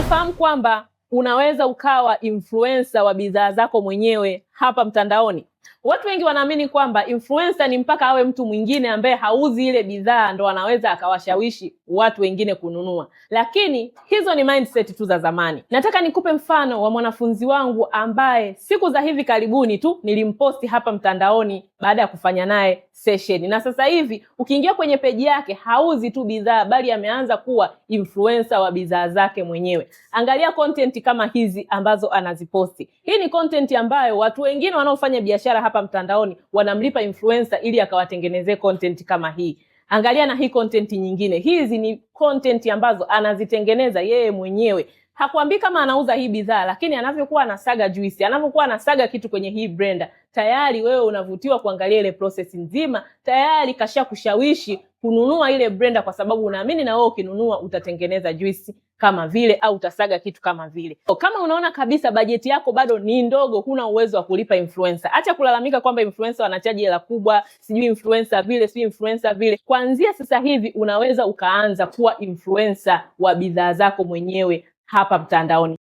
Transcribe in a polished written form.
Unafahamu kwamba unaweza ukawa influencer wa bidhaa zako mwenyewe hapa mtandaoni? Watu wengi wanaamini kwamba influencer ni mpaka awe mtu mwingine ambaye hauzi ile bidhaa ndo anaweza akawashawishi watu wengine kununua, lakini hizo ni mindset tu za zamani. Nataka nikupe mfano wa mwanafunzi wangu ambaye siku za hivi karibuni tu nilimposti hapa mtandaoni baada ya kufanya naye session, na sasa hivi ukiingia kwenye peji yake hauzi tu bidhaa, bali ameanza kuwa influencer wa bidhaa zake mwenyewe. Angalia content kama hizi ambazo anaziposti. Hii ni content ambayo watu wengine wanaofanya biashara hapa mtandaoni wanamlipa influencer ili akawatengenezee content kama hii. Angalia na hii content nyingine. Hizi ni content ambazo anazitengeneza yeye mwenyewe. Hakuambii kama anauza hii bidhaa, lakini anavyokuwa anasaga juisi, anavyokuwa anasaga kitu kwenye hii blender, tayari wewe unavutiwa kuangalia ile process nzima, tayari kasha kushawishi kununua ile blender, kwa sababu unaamini na wewe ukinunua utatengeneza juisi kama vile au utasaga kitu kama vile. Kama unaona kabisa bajeti yako bado ni ndogo, huna uwezo wa kulipa influencer, acha kulalamika kwamba influencer wanachaji hela kubwa, sijui influencer vile, sijui influencer vile. Kuanzia sasa hivi unaweza ukaanza kuwa influencer wa bidhaa zako mwenyewe hapa mtandaoni.